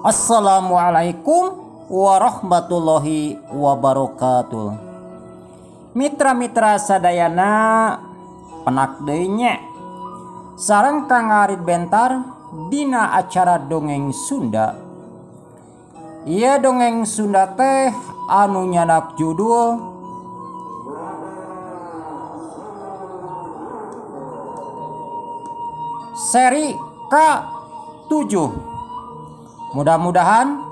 Assalamualaikum warahmatullahi wabarakatuh. Mitra-mitra sadayana penak deui nya. Sareng Kang Arid Bentar dina acara dongeng Sunda. Ieu dongeng Sunda teh anu nyanak judul Seri K7. Mudah-mudahan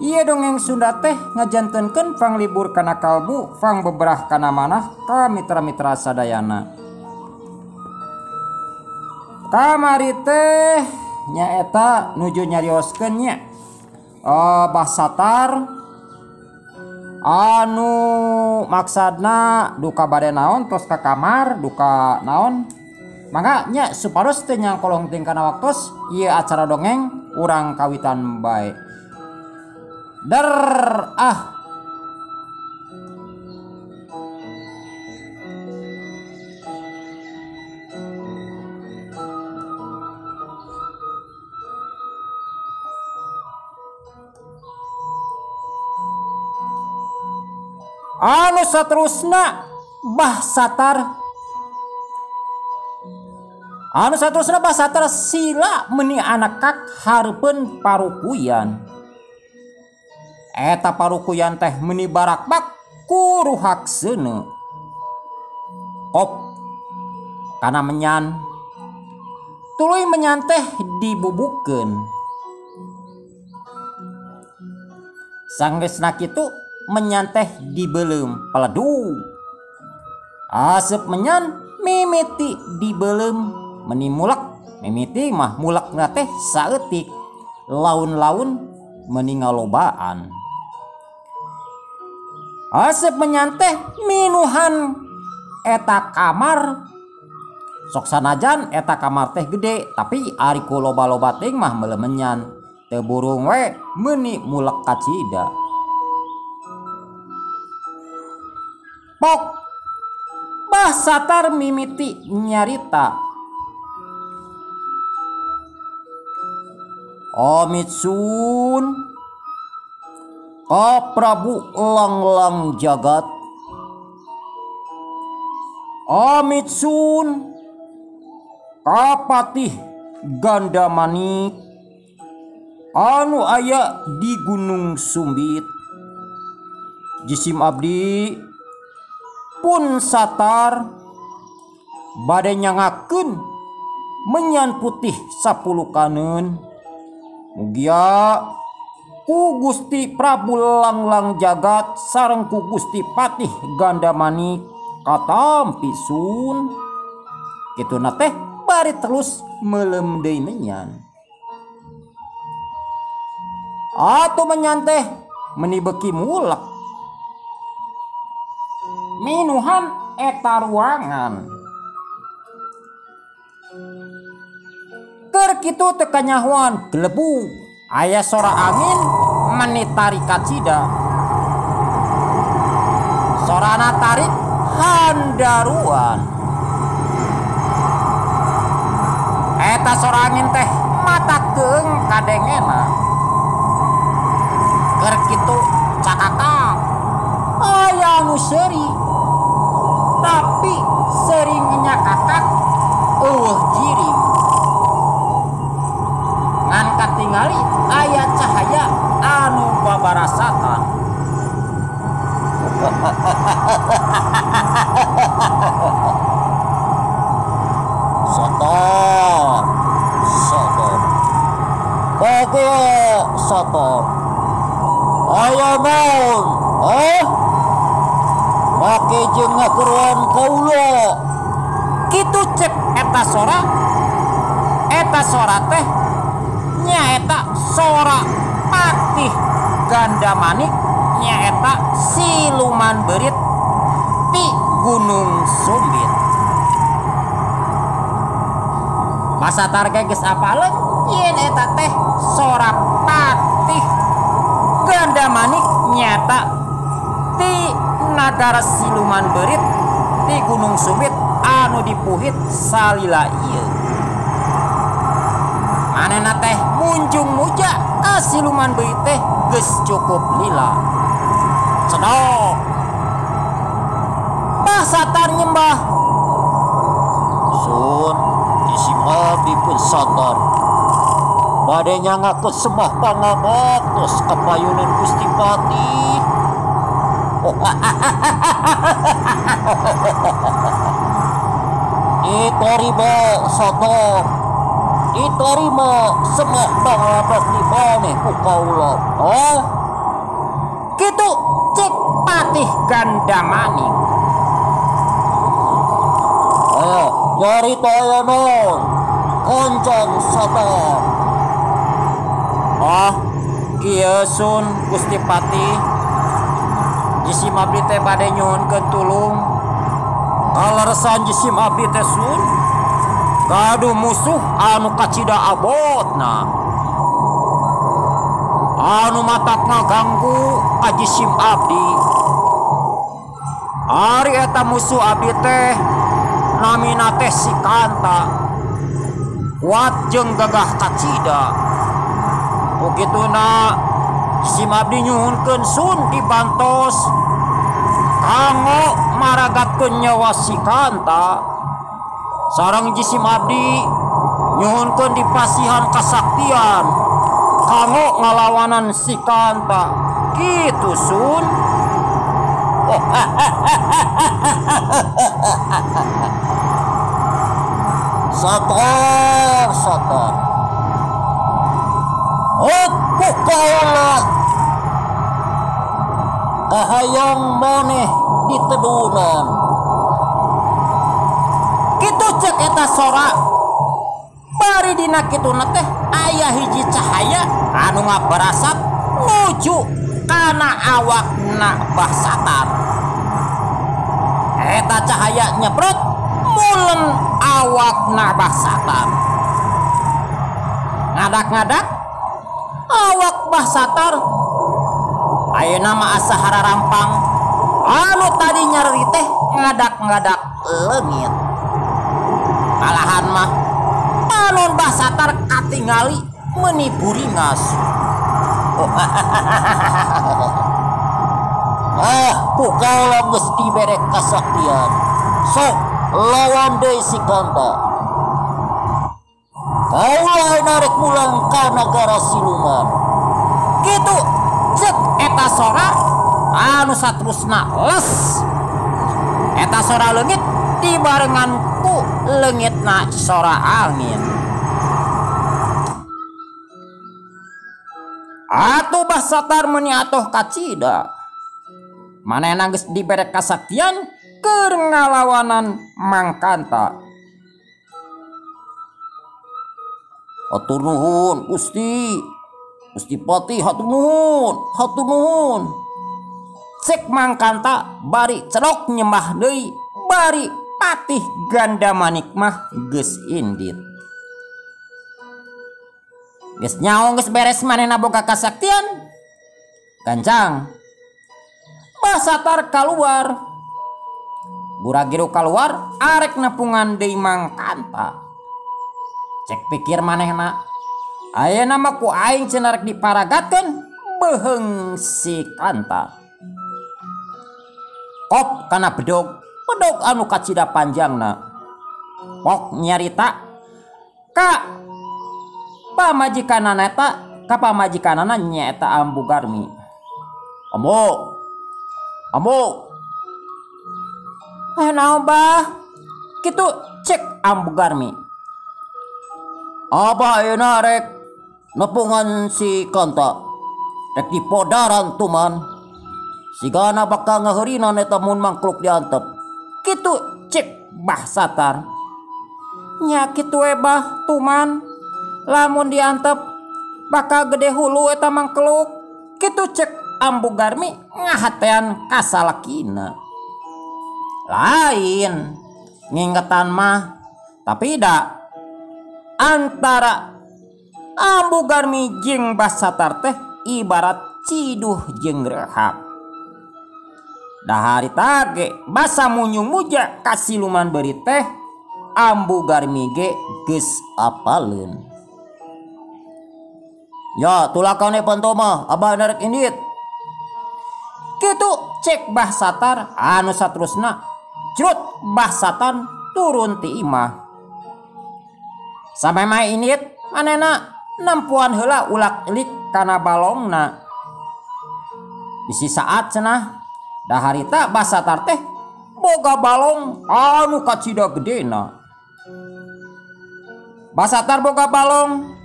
ieu dongeng Sunda teh ngajantenkeun panglibur kana kalbu, pang beberah kana manah ka mitra-mitra sadayana. Kamari teh nyaeta nuju nyarioskeun nya Bah Satar anu maksadna duka bade naon tos ka kamar duka naon. Mangga nya supados teu nyangkolong teuing kana waktos ieu acara dongeng urang kawitan bae. Der ah. Anu saterusna Bah Satar. Anu saterusna Bah Satar sila meuni anakak hareupeun parukuyan. Eta parukuyan teh meuni barakbak ku ruhak seuneu. Kop kana menyan. Tuluy menyan teh dibubukeun. Sanggeusna kitu menyan teh dibeuleum peledu. Aseup menyan mimiti dibeuleum meni mulek, mimiti mah mulekna teh saeutik, laun-laun meni ngalobaan. Aseup menyan teh minuhan eta kamar. Sok sanajan eta kamar teh gede, tapi ari ku loba-loba teuing mah meuleuh menyan. Teu burung we meuni mulek kacida. Pok Bah Satar mimiti nyarita. Amitsun ka Prabu Langlang Jagat. Amitsun ka Patih Gandamanik anu aya di Gunung Sumbit. Jisim abdi pun Satar bade nyangakeun menyan putih 10 kaneun. Mugia ku Gusti Prabu Langlang Jagat sareng ku Gusti Patih Gandamanik katampi sun. Kituna teh bari terus meuleum deui menyan. Atuh menyan teh meuni beuki mulek. Minuhan eta ruangan. Keur kitu teu kanyahoan gelebu aya sora angin meni tarik kacida. Sorana tarik handaruan. Eta sora angin teh mata keung kadengena. Keur kitu cakakak aya nu seuri, tapi sering nyakakak eueuh jirim. Ngan katingali aya cahaya anu babarasatan. Satar, satar, bago satar. Aya naon? Oh, make jeung ngakuruan kaula. Kitu cek eta sora. Eta sora teh nyaeta sora Patih Gandamanik, nyaeta siluman beurit ti Gunung Sumbit. Bah Satar ge geus apaleun yen eta teh sora Patih Gandamanik nyaeta ti nagara siluman beurit ti Gunung Sumbit anu dipuhit salila ieu. Manehna teh munjung muja ka siluman beurit teh geus cukup lila. Cedok. Bah Satar nyembah. Sun jisim abdi pun Satar. Bade nyangakeun semah pangabaktos kapayunan Gusti Patih. Diterima Satar. Diterima semah pangabakti maneh ku kaula. Oh. Kitu cek Patih Gandamanik. Ayo, nyarita aya naon? Kanjeng Satar. Oh, kieu sun Gusti Patih. Jisim abdi teh bade nyuhunkeun tulung. Kaleresan jisim abdi teh sun gaduh musuh anu kacida abotna. Anu matak ngaganggu ka jisim abdi. Ari eta musuh abdi teh namina teh si Kanta. Kuat jeung gagah kacida. Kukituna jisim abdi nyuhunkeun sun dibantos kanggo maragatkeun nyawa si Kanta. Sareng jisim abdi nyuhunkeun dipasihan kasaktian kanggo ngalawanan si Kanta. Kitu sun. Satar, Satar. Aku kaula kahayang maneh ditedunan. Kitu cek eta sora. Bari dina kituna teh aya hiji cahaya anu ngabarasap nuju kana awakna Bah Satar. Eta cahaya nyebrot mulen awakna Bah Satar. Ngadak-ngadak awak Bah Satar ayeuna mah asa hararampang. Anu tadi nyeri teh ngadak-ngadak leungit. Malahan mah panon Bah Satar katingali meuni buringas. Ah, ku kaula geus dibere kasaktian. Sok lawan deui si Kanta. Kaula narek mulang ka nagara siluman. Kitu cek eta sora anu satrusna les. Eta sora leungit dibarengan ku leungitna sora angin. Atuh Bah Satar meuni atoh kacida. Manehna geus dibere kasaktian keur ngalawanan Mang Kanta. Hatur nuhun Gusti. Gusti Patih hatur nuhun, hatur nuhun. Cek Mang Kanta bari celok nyembah deui, bari Patih Gandamanik mah geus indit. Geus nyaho geus beres manehna boga kasaktian. Gancang. Bah Satar kaluar. Guragiru kaluar arek nepungan deui Mang Kanta. Cek pikir manehna, ayeuna mah ku aing cenah rek diparagatkeun beuheung si Kanta. Kop kana bedog, bedog anu kacida panjangna. Pok nyarita ka pamajikanana eta, ka pamajikanana nyaeta Ambu Garmi. Ambu. Ambu. Ah naon bah? Kitu cek Ambu Garmi. Abah ayeuna rek nepungan si Kanta. Rek dipodaran tuman. Sigana bakal ngaheurinan eta mun mangkluk diantep. Kitu cek Bah Satar. Nya kitu we bah tuman. Lamun diantep bakal gede hulu eta mangkluk. Kitu cek Ambu Garmi ngahatean kasalakina. Lain ngingetan mah tapi da antara Ambu Garmi jeung Bah Satar teh ibarat ciduh jeung rehab. Dahari tage basa munyung muja ka siluman beurit teh Ambu Garmi ge geus apaleun. Ya tulakan panto mah abah narek indit. Kitu cek Bah Satar anu saterusna crut Bah Satar turun ti imah. Sampai mah indit manehna nempuan heula ulak-ilik kana balongna. Bisi saat cenah da harita Bah Satar teh boga balong anu kacida gedena. Bah Satar boga balong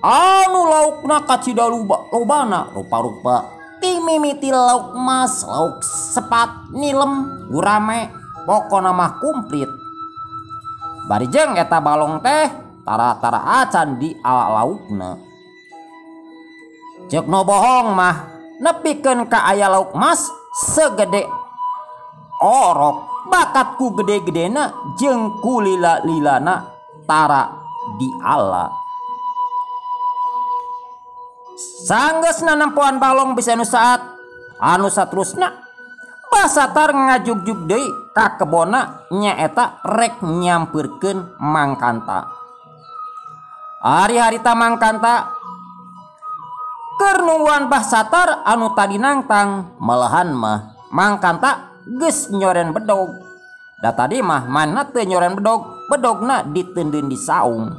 anu laukna kacida lobana rupa-rupa timimiti lauk mas, lauk sepat, nilem, gurame, pokona mah kumplit. Bari jeung eta balong teh tara-tara acan di ala laukna. Ceuk no bohong mah nepikeun ka aya lauk mas segede orok, bakat ku gede-gedena jeung ku lila-lilana tara di ala. Sanggeusna nempoan balong bisa nu saat anu saterusna Bah Satar ngajugjug deui ka kebonna nyaeta rek nyampeurkeun Mang Kanta. Ari harita Mang Kanta keur nungguan Bah Satar anu tadi nangtang, malahan mah Mang Kanta geus nyoren bedog. Da tadi mah mana teu nyoren bedog, bedogna diteundeun di saung.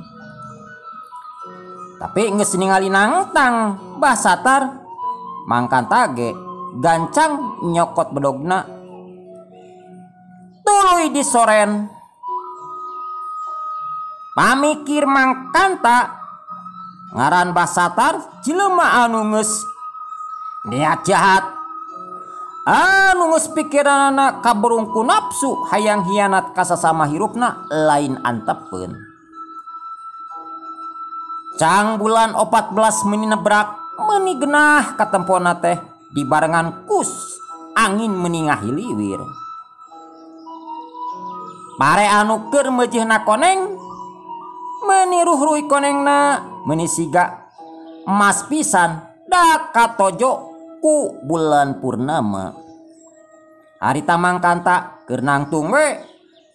Tapi geus ningali nangtang Bah Satar, Mang Kanta ge gancang nyokot bedogna tuluy disoren. Pamikir Mang Kanta ngaran Bah Satar jelema anu geus niat jahat, anu geus pikiranana kaberung ku nafsu hayang hianat ka sasama hirupna lain antepeun. Cang bulan 14 meni nebrak meni genah katempona teh dibarengan kus angin meni ngahiliwir. Pare anu keur meujeuhna koneng meni ruhruy konengna meni siga emas pisan da katojo ku bulan purnama. Harita Mang Kanta keur nangtung we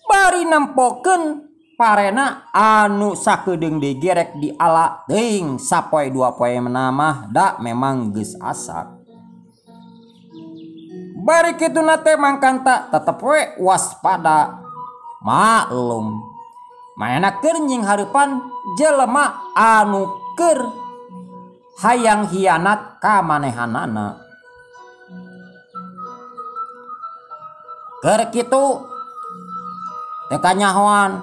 bari nempokeun parena anu sakedeung digerek di ala teuing sapoe dua poe menamah da memang geus asak. Bari kituna teh Mang Kanta tetep we waspada. Maklum manehna keur nying hareupan jelema anu keur hayang hianat ka manehanana. Keur kitu teu kanyahoan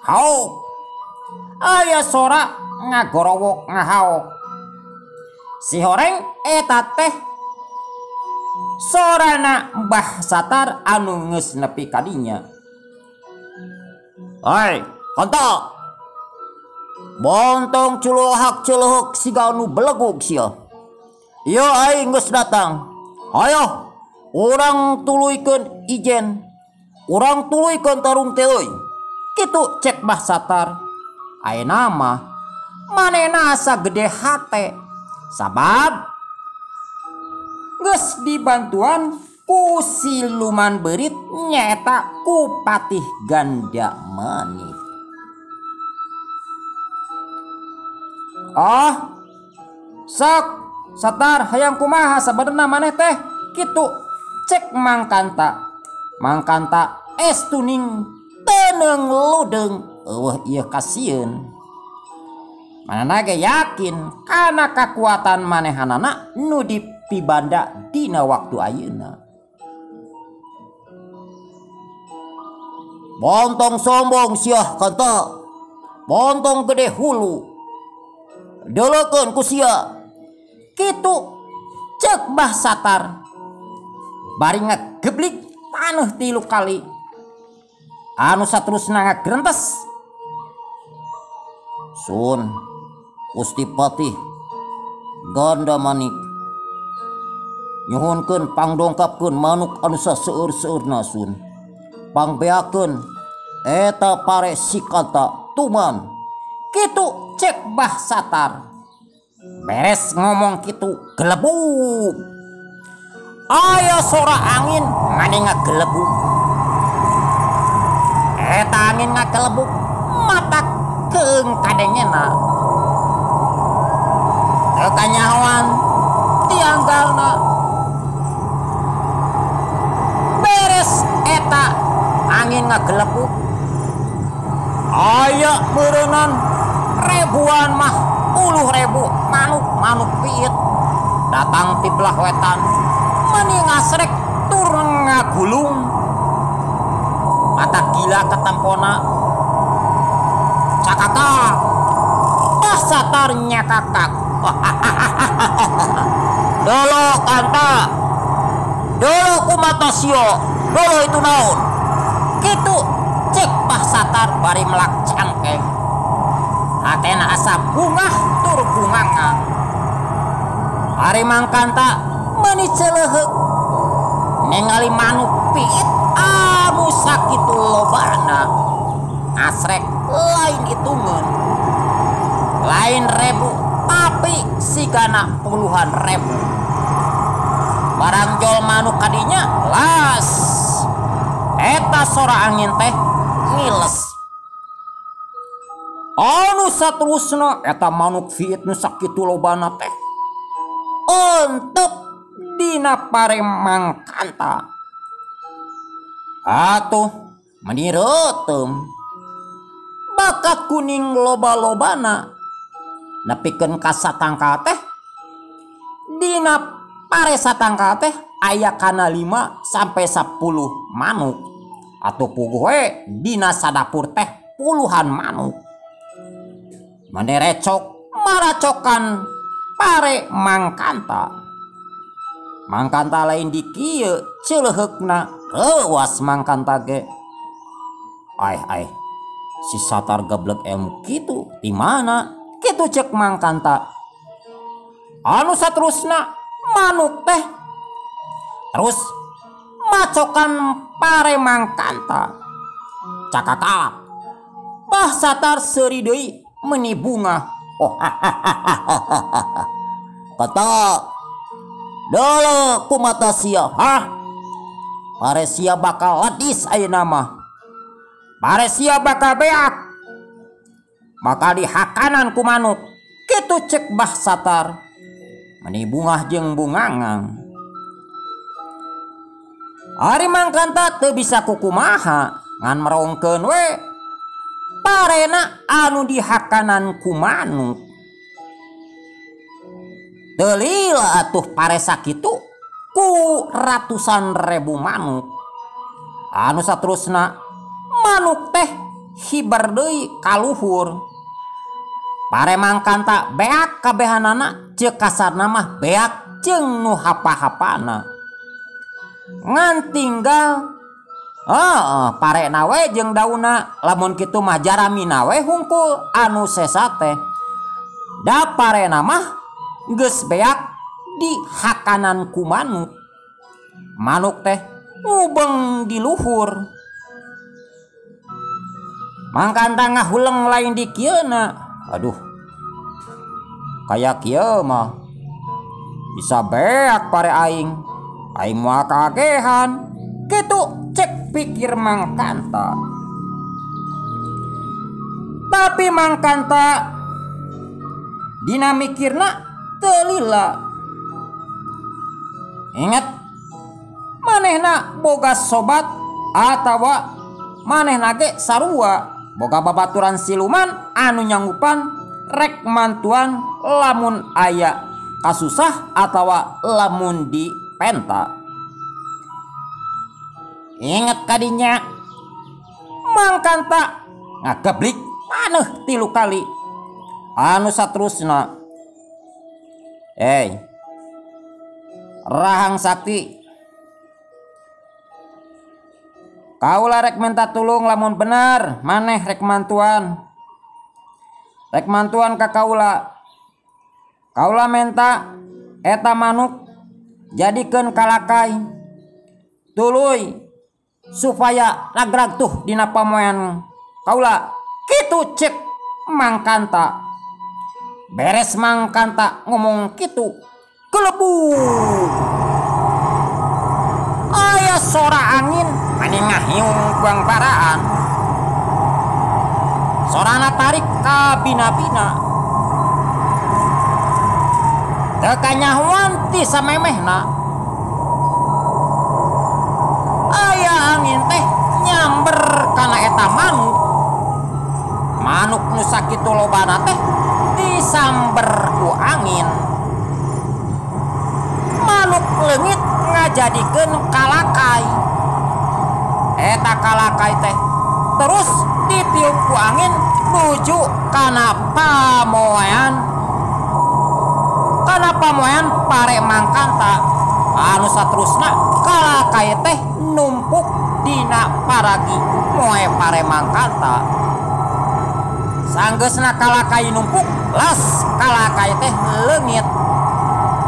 hauk aya sora ngagorowok ngahaok. Si horeng eta teh sorana Mbah Satar anu geus nepi ka dinya. Hei, Kanta. Bontong culuhak culuhuk siga nu belegug sia. Ieu aing geus datang. Hayo, urang tuluykeun ijen. Urang tuluykeun tarung teh euy. Kitu cek Bah Satar. Ayeuna mah manehna asa gede hate sabab geus dibantuan ku siluman beurit nyaeta ku Patih Ganda Manik. Ah, sok Satar hayang kumaha sabenerna maneh teh? Kitu cek Mang Kanta. Mang Kanta estuning teneung ludeung eueuh ieu kasieun. Manehna ge yakin kana kakuatan manehanana nu dipibanda dina waktu ayeuna. Bontong sombong sia Kanta. Bontong gede hulu. Deleukeun ku sia. Kitu cek Bah Satar. Bari ngageblik taneuh 3 kali. Anu saterusna ngagrentes. Sun Gusti Patih Ganda Manik nyuhunkeun pangdongkapkeun manuk anu saseueur-seueurna sun. Pangbeakeun eta pare si Kanta tuman. Kitu cek Bah Satar. Beres ngomong kitu gelebug. Aya sora angin mani ngagelebug. Eta angin ngagelebug mata keung kadengena. Teu kanyahoan tianggalna. Beres eta angin ngagelepuk. Aya meureunnan ribuan mah puluh ribu manuk-manuk piit datang ti belah wetan meuni ngasrek tur ngagulung. Mata gila ketempona cakakak Satar nyakakak. Dolo kanta, dolo kumata sio, dolo itu naon. Kitu cek Bah Satar bari melak cangkeng. Hatena asa bungah tur bungangang. Ari Mangkanta meuni celeuheuk ningali manuk piit anu sakitu lobana. Asrek lain hitungan, lain ribu, tapi sigana puluhan ribu. Barang jol manuk kadinya las. Eta sora angin teh ngiles. Anu saterusna eta manuk fiit nu sakitu lobana teh entep dina pare Mangkanta. Atuh meuni reuteum. Bakat kuning loba-lobana nepikeun ka satangkal teh dina pare satangkal teh aya kana 5 sampai 10 manuk. Atuh puguh we dina sadapur teh puluhan manuk. Mane recok maracokan pare Mangkanta. Mangkanta lain di kieu celeuheukna reuas Mangkanta ge. Ai ai si Satar geblek ilmu kitu di mana? Kitu cek Mangkanta. Anu saterusna manuk teh terus macokan pare Mangkanta. Cakakak Bah Satar seuri deui meuni bungah. Oh, kata dolo kumata sia, hah? Pare sia bakal ladis ayeuna mah. Pare sia bakal beak. Bakal dihakanan ku manuk. Kitu cek Bah Satar. Meuni bungah jeung bungangang. Ari Mangkanta teu bisa kukumaha ngan merongkeun we parena anu dihakanan ku manuk. Teu lila atuh pare sakitu ku ratusan ribu manuk. Anu saterusna manuk teh hiber deui ka luhur. Pare Mangkanta beak kabehanana ceuk kasarna mah beak jeung nu hapa-hapana. Ngan tinggal parena we jeung dauna, lamun kitu mah jaramina we hungkul anu sesa teh. Da parena mah geus beak di hakanan ku manuk. Manuk teh ngubeng di luhur. Mangkanta ngahuleng lain di kieuna. Aduh, kaya kieu mah bisa beak pare aing. Aing moal kagehan. Kitu cek pikir Mangkanta. Tapi Mangkanta dina mikirna teu lila. Ingat, manehna boga sobat atawa manehna ge sarua boga babaturan siluman anu nyanggupan rek mantuan lamun aya kasusah atawa lamun dipenta. Ingat kadinya Mangkanta ngageblik paneuh 3 kali. Anu saterusna, Rahang Sakti, kaula rek minta tulung lamun bener maneh rek mantuan. Rek mantuan ka kaula. Kaula minta eta manuk jadikeun kalakai. Tuluy supaya ragrag tuh dina pamoean kaula. Kitu cek Mangkanta. Beres Mangkanta ngomong kitu, kelebuk aya sora angin mani ngahiung buang paraan. Sorana tarik ka bina-bina. Teu kanyahoan ti samemehna. Aya angin teh nyamber kana eta manuk. Manuk nu sakitu lobana teh disamber ku angin. Manuk leungit ngajadikeun kalakai. Eta kalakai teh terus ditiup ku angin nuju kana pamoean. Kana pamoean pare mangkanta. Anu saterusna kalakai teh numpuk dina paragi moe pare mangkanta. Sanggeusna kalakai numpuk, las kalakai teh leungit.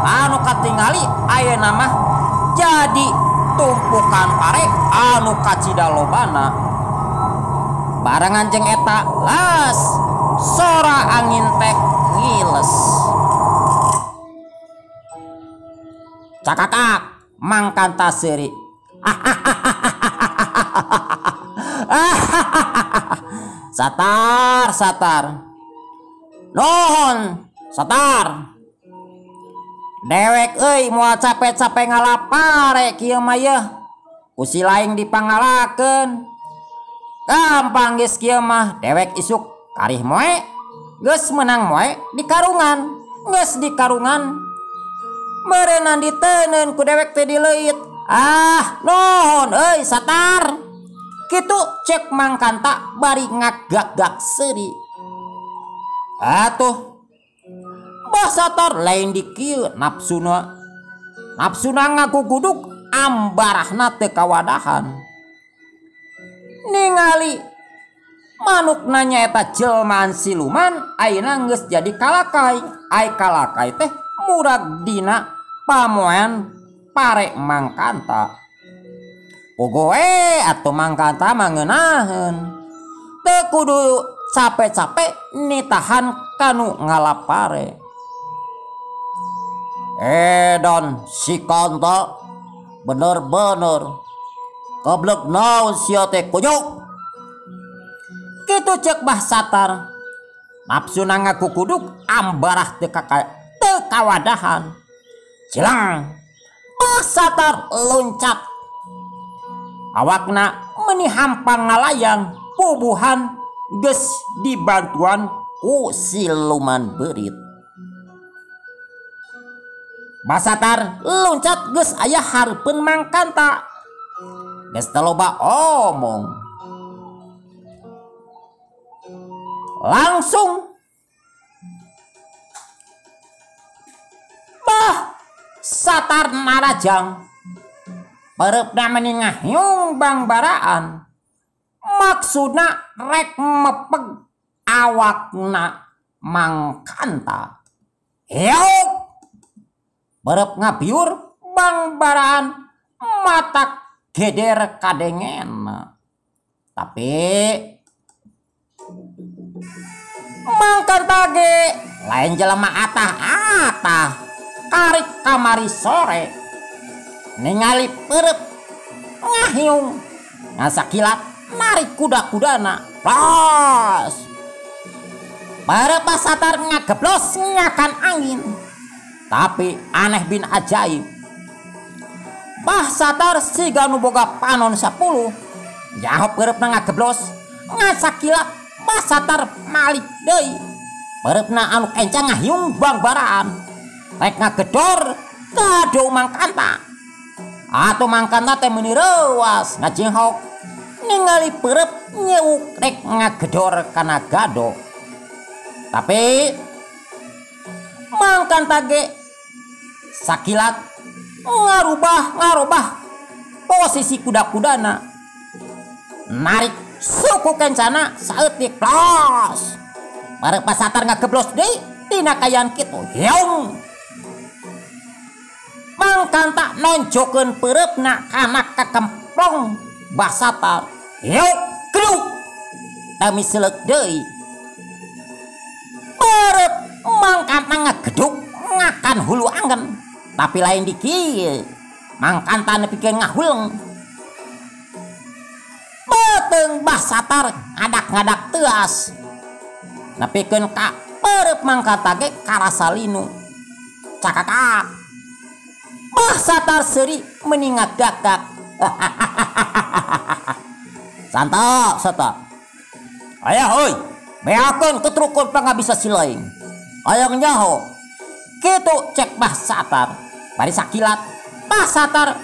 Anu katingali ayeuna mah jadi tumpukan pare anu kacida lobana. Barengan jeung eta las sora angin teh ngiles. Cakakak mangkanta seuri. Satar satar. Nuhun satar. Dewek euy moal capek-capek ngalapare kieu mah yeuh. Ku si laing dipangalakeun. Gampang geus kieu mah dewek isuk karih moe. Geus meunang moe di karungan. Geus di karungan meureunnan diteunkeun ku dewek teh dileuit. Ah, nuhun euy satar. Kitu cek mangkanta bari ngagak-gak seuri. Atuh Bah satar lain di kieu nafsuna. Nafsuna ngaguguduk ambarahna teu kawadahan. Ningali manuk nanya eta jelmaan siluman ayeuna geus jadi kalakai. Ai kalakai teh murag dina pamoean pare mangkanta. Pogoe atuh mangkanta mah ngeunaheun. Teu kudu capek-capek nitahan kanu ngalapare. Edan si Kanta bener-bener goblok naon sia teh kunyuk. Kitu cek Bah Satar. Nafsuna ngaguguduk ambarah teu kawadahan. Cilang Bah Satar loncat. Awakna meuni hampang ngalayang pubuhan geus dibantuan ku siluman beurit. Bah Satar loncat geus aya hareupeun mangkanta. Geus teu loba omong. Langsung Bah Satar narajang. Pereupna meuni ngahiung bangbaraan. Maksudna rek mepeg awakna mangkanta. Heok. Berep ngabiur bangbaraan matak geder kadengena. Tapi mangkanta ge lain jelema atah-atah karik kamari sore ningali perep ngahiung ngasakilat narik kuda-kudana plos. Para pasatar ngageblos ngakan angin. Tapi aneh bin ajaib. Bah Satar siga nu boga panon 10. Jahop pereupna ngageblos ngasakilat Bah Satar malik deui. Pereupna anu kencang ngahiung bangbaraan. Rek ngagedor kado mangkanta. Atuh mangkanta teh meuni reuas ngajinghok. Ningali perep nyewuk rek ngagedor kana gado. Tapi mangkanta ge sakilat ngarubah posisi kuda-kudana. Narik suku kencana saeutik plos. Bareng pasatar ngageblos deui tina kayan kitu. Heung. Mangkanta nonjokeun peureupna kana kakemplong Bah Satar. Heuk geduk. Tami seleuk deui. Perep mangkanta ngageduk ngakan hulu anggen. Tapi lain di kieu. Mangkanta nepikeun ngahuleng. Beuteung Bah Satar ngadak-ngadak teuas. Nepikeun ka perep mangkanta ge karasa linu. Cakakak. Bah Satar seuri meningat gagak. Santap Satar. Ayah hoi, beakeun ketrukun pangabisa silaing. Hayang nyaho. Kitu cek Bah Satar. Bari sakilat Bah Satar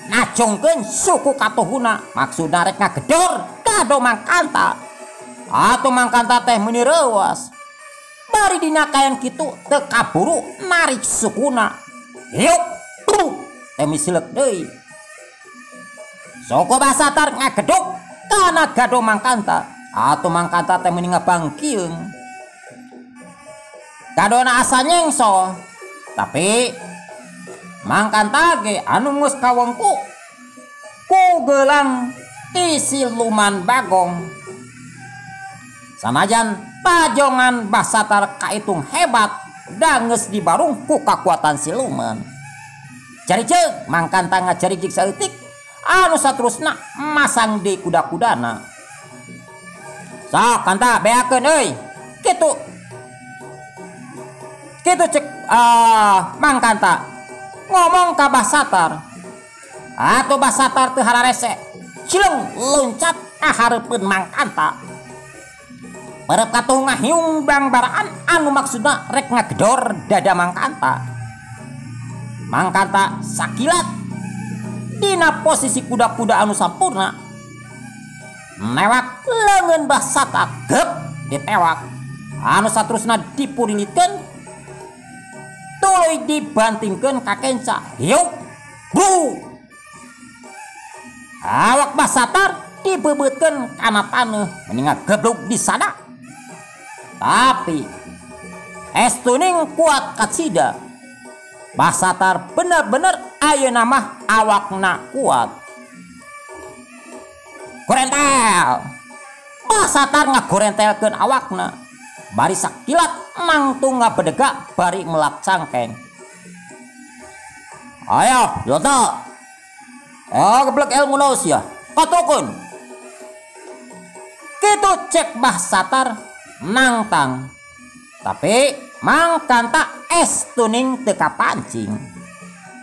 ngacungkeun suku katuhuna, maksudna rek ngagedor kado Mangkanta. Atuh Mangkanta teh meuni reuas. Bari dina kayan kitu teu kaburu narik sukuna. Yuk, teh misilek deui. Suku Bah Satar ngageduk kana gado Mangkanta. Atuh Mangkanta teh meuni ngabangkieung. Gadona asa nyengso. Tapi Mangkanta ge anu geus kawengku ku gelang ti siluman Bagong. Sanajan pajongan Bah Satar kaitung hebat da geus dibarung ku kakuatan siluman. Cari ceuk Mangkanta ngacarigik saeutik anu saterusna masang deui kuda-kudana. Sok Kanta beakeun euy. Kitu. Kitu cek Mangkanta ngomong ka Bah Satar. Atuh Bah Satar teu hararese. Cileung loncat ka hareupeun Mangkanta. Barep katuh ngahiung bangbaraan anu maksudna rek ngagedor dada Mangkanta. Mangkanta sakilat dina posisi kuda-kuda anu sampurna. Newak leungeun Bah Satar gep ditewak. Anu saterusna dipurilitkeun tuluy dibantingkeun ka kenca. Hiuk bru. Awak Bah Satar dibebeutkeun kana taneuh meni ngageblug di sana. Tapi estuning kuat kacida. Bah Satar bener-bener ayeuna mah awakna kuat. Gorentel. Bah Satar ngagorentelkeun awakna. Bari sakilat mangtung ngabedega bari melak cangkeng. Ayo, Yota. Oh, geblek ilmu naos ya. Katukeun. Kitu cek Bah Satar nangtang. Tapi Mangkanta estuning teu kapancing.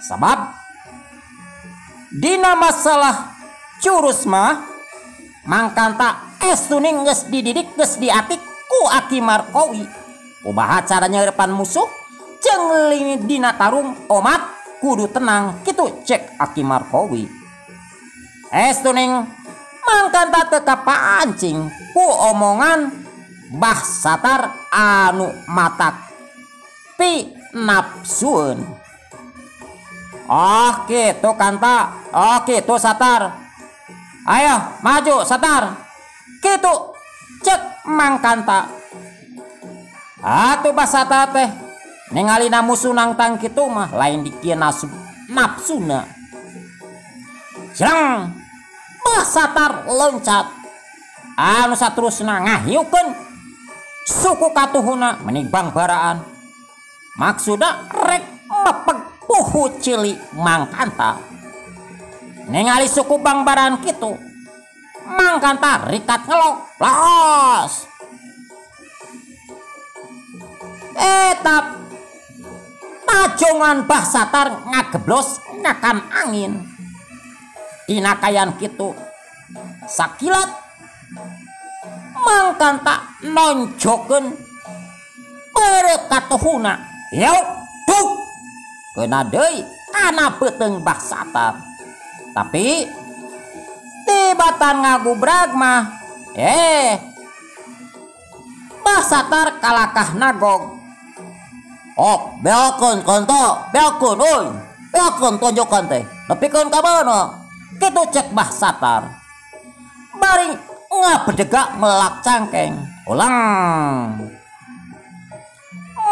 Sabab dina masalah curus mah Mangkanta estuning geus dididik geus diatik ku Aki Markowi. Kumaha cara nyeurepan musuh jeung dina tarung omat kudu tenang kitu cek Aki Markowi. Estuning Mangkanta teu kapancing ku omongan Bah Satar anu matak pi nafsueun. Oh kitu Kanta, oh kitu Satar. Ayo maju Satar. Kitu cek Mangkanta. Atuh Bah Satar teh ningalina musuh nangtang kitu mah lain dikieu nafsuna. Jreng Bah Satar loncat. Anu saterusna ngahiukeun suku katuhuna meni bangbaraan. Maksudna rek mepeg puhu cili Mangkanta. Ningali suku bangbaraan kitu Mangkanta rikat ngelok los. Etap pajongan Bah Satar ngageblos ngakan angin. Dina kayan kitu sakilat Mangkanta nonjokeun perep katuhuna. Yuk duk kena deui kana beuteung Bah Satar. Tapi tibatan ngagubrag mah Bah Satar kalakah nagog. Oh, beakeun Kanta, beakeun euy. Beakeun tonjokan teh. Nepikeun ka mana? Kitu cek Bah Satar. Bari ngabedegak melak cangkeng. Ulang.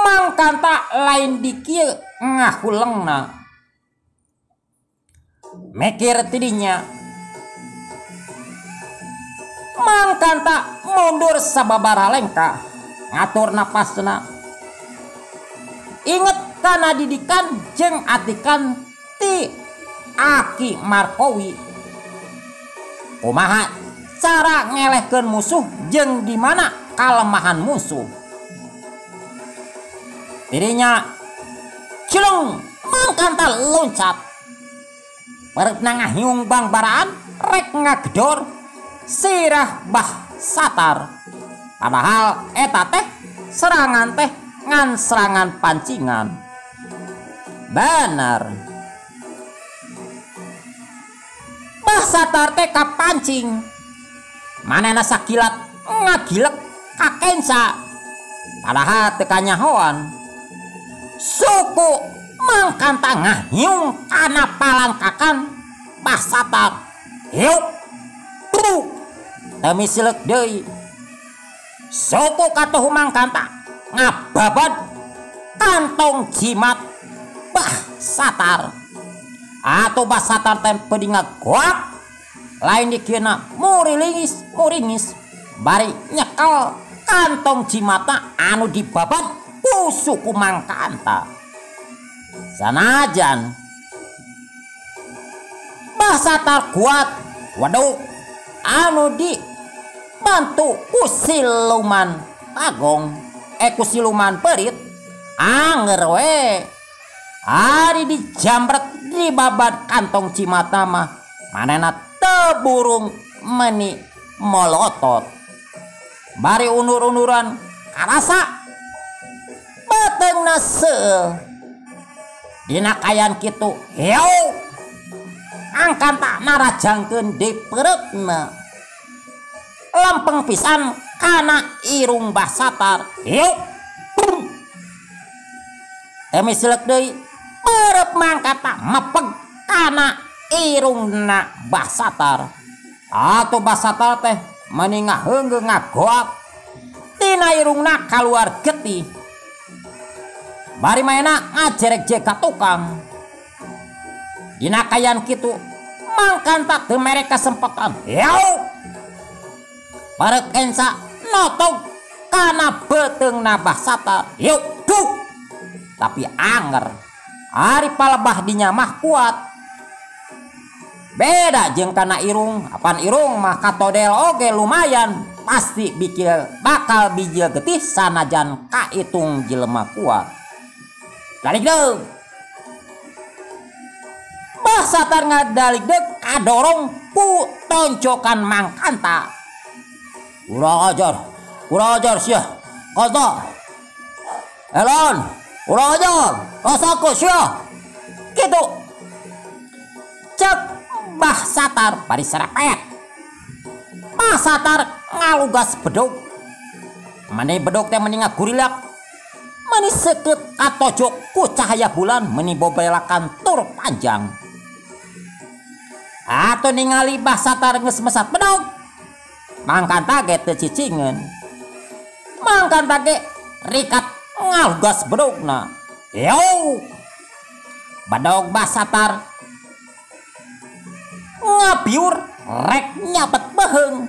Mangkanta lain dikieu ngahulengna. Mikir tidinya. Mangkanta mundur sababaraha lengkah, ngatur napasna. Inget kana didikan jeung atikan ti Aki Markowi. Kumaha cara ngelehkeun musuh jeung di mana kalemahan musuh. Dirinya Cileng Mangkanta loncat. Pareupna ngahiung bangbaraan rek ngagedor sirah Bah Satar. Padahal eta teh serangan teh ngan serangan pancingan. Bener. Bah Satar teh kapancing. Manehna sakilat ngagilek kakensa. Padahal teu kanyahoan. Suku Mangkanta ngahiung kana palangkakan Bah Satar. Hiuk. Truk. Teu misilek deui. Suku katuhu Mangkanta ngababad kantong jimat Bah Satar. Atau Bah Satar teh peudi ngagoak lain dikieuna murilingis muringis bari nyekel kantong jimatna anu dibabad ku suku Mangkanta. Sanajan Bah Satar kuat waduk anu dibantu ku siluman Bagong, ku siluman perit anger we. Ari dijambret dibabad kantong jimatna mah manehna teu burung meni molotot. Bari undur-unduran karasa beuteungna seueuh. Dina kayan kitu heu Mangkanta narajangkeun di pereutna. Lempeng pisan kana irung Bah Satar. Heu. Teu misilek deui perep Mangkanta mepeg kana irungna Bah Satar. Atuh Bah Satar teh meni ngaheunggeung ngagoak. Tina irungna kaluar getih. Bari maena ngajerek-jerek ka tukang. Dina kayan kitu Mangkanta teu mere kasempatan. Heu. Parek ensa notog kana beuteungna Bah Satar. Yuk duk. Tapi anger. Ari palebah dinya mah kuat. Beda jeung kana irung, apan irung mah katodel oge lumayan, pasti bikil bakal bijil getih sanajan kaitung jelema kuat. Daligdeug. Bah Satar ngadaligdeug kadorong ku tonjokan Mangkanta. Kurang ajar sia. Kanta. Elon, kurang ajar. Rasaku sia. Kitu. Cek Bah Satar bari serepet. Bah Satar ngalugas bedog. Meni bedog teh meni ngagurilak. Meni seukeut katojok ku cahaya bulan meni bobelakan tur panjang. Atuh ningali Bah Satar geus mesat bedog. Mangkanta ge teu cicingeun. Mangkanta ge rikat ngalugas bedogna. Yo. Bedog Bah Satar ngabiur rek nyabet beheung.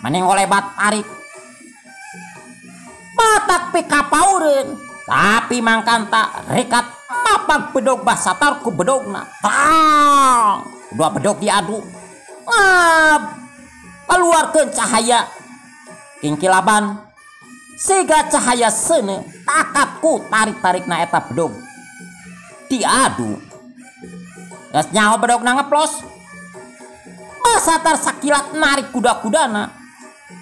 Meni ngolebat tarik. Batak pikapaureun, tapi Mangkanta rikat mapag bedog Bah Satar ku bedogna. Tang! Dua bedog diadu. Ngab keluarkeun cahaya kingkilaban siga cahaya seuneu takat ku tarik-tarikna eta bedog. Diadu. Geus nyaho bedogna ngeplos. Bah Satar sakilat narik kuda-kudana.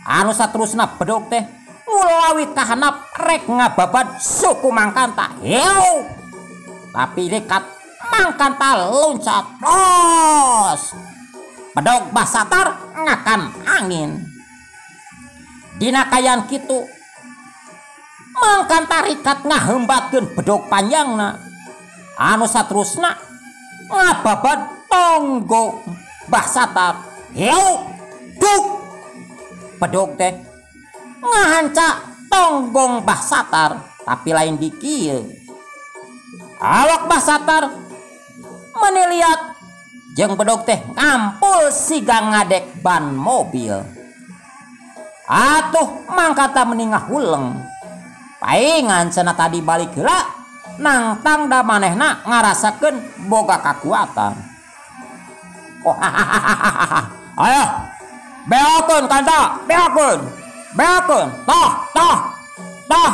Anu saterusna bedog teh ngulawi kahanap rek ngababad suku Mangkanta. Heu. Tapi dekat Mangkanta loncat. Los. Bedog Bah Satar ngakan angin. Dina kayan kitu Mangkanta rikat ngahembatkeun bedog panjangna. Anu saterusna ngababad tonggo Bah Satar. Heu. Duk. Bedog teh ngahanca tonggong Bah Satar, tapi lain di kieu. Awak Bah Satar meni liat jeung bedog teh ngampul siga ngadek ban mobil. Atuh Mangkanta meni ngahuleng. Paingan cenah tadi balik heula nangtang da manehna ngarasakeun boga kakuatan. Oh, ayo beakeun Kanta, beakeun. Beakeun, tah, tah, tah,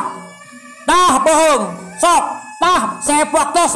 tah bohong, sok. Tah, saya waktos.